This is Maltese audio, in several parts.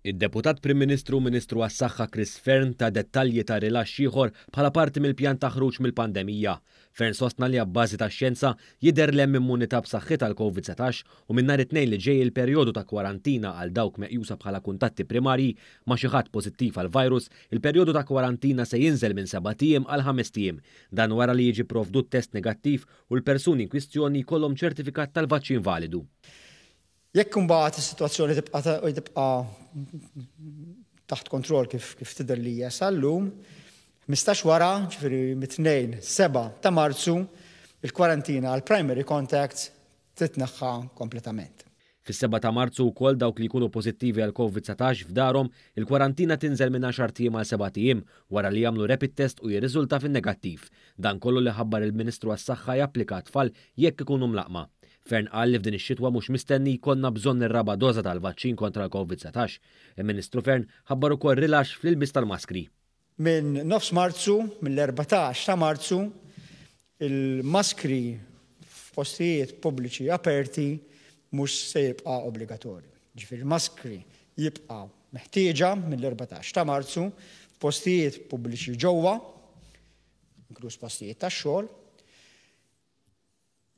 Id-Deputat Prim Ministru u Ministru għas-Saħħa Chris Fearne ta dettalji ta' rilaxx ieħor bħala parti mill-pjan ta' ħruġ mill-pandemija. Fearne sostna li abbażi tax-xjenza jidher li hemm immunità b'saħħitha għall-Covid 19 u minn nhar it-Tnejn li ġej il-perjodu ta' kwarantina għal dawk meqjusa bħala kuntatti primarji ma' xi ħadd pożittiv għall-virus, il-perjodu ta' kwarantina se jinżel minn sebat ijiem għal ħamest ijiem. Dan wara li jiġi pprovdut test negattiv u l-persuni inkwistjoni jkollhom ċertifikat tal-vaċċin validu. Jekk imbagħad is-sitwazzjoni tibqa' tibqa' taħt kontroll kif kif tidher li hija sal-lum, 15 wara, ġifieri mit-Tnejn 7 ta' Marzu, il-kwarantina għal primary contacts titneħħa kompletament. Fis-7 ta' Marzu wkoll dawk li jkunu pożittivi għal Covid 19 f'darhom, il-kwarantina tinżel minn għaxart ijiem għal sebat ijiem wara li jagħmlu rapid test u jirriżulta fin-negattiv. Dan kollu li ħabbar il-Ministru għas-Saħħa japplika għat-tfal jekk ikunu mlaqqma. Fearne qal li f'din ix-xitwa mhux mistenni jkollna bżonn ir-raba' doża tal-vaċċin kontra l-Covid 19. Il-Ministru Fearne ħabbar ukoll rilaxx fl-ilbies tal-maskri. Minn nofs Marzu, mill-14 ta' Marzu, il-maskri f'postijiet pubbliċi aperti mhux se jibqa' obbligatorju. Jiġifieri l-maskri jibqgħu meħtieġa mill-14 ta' Marzu f'postijiet pubbliċi ġewwa, inkluż postijiet tax-xogħol,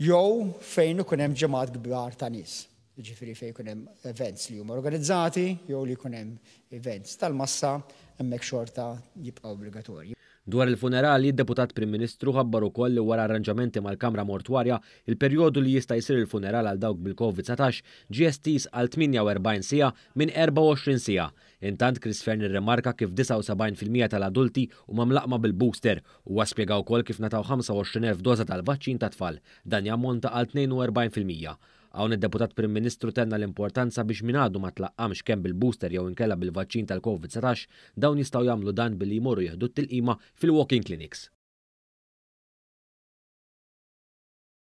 jew fejn ikun hemm ġemgħat kbar ta' nies, jiġifieri fejn ikun hemm events li huma organizzati jew li jkun hemm events tal-massa, hemmhekk xorta jibqa' obbligatorji. Dwar il-funerali, id-Deputat Prim Ministru ħabbar ukoll li wara arranġamenti mal-Kamra Mortwarja, il-perjodu li jista' jsir il-funeral għal dawk bil-Covid 19 ġie estiż għal 48 siegħa minn 24 siegħa. Intant, Chris Fearne irrimarka kif 79% tal-adulti huma mlaqqma bil-booster Huwa spjega wkoll kif ngħataw 25,000 doża tal-vaċċin tat-tfal. Dan jammonta għal 42%. Hawn id-Deputat Prim Ministru tenna l-importanza biex min għadu ma tlaqqamx kemm bil-booster jew inkella bil-vaċċin tal-Covid 19, dawn jistgħu jagħmlu dan billi jmorru jieħdu t-tilqima fil-walk-in clinics.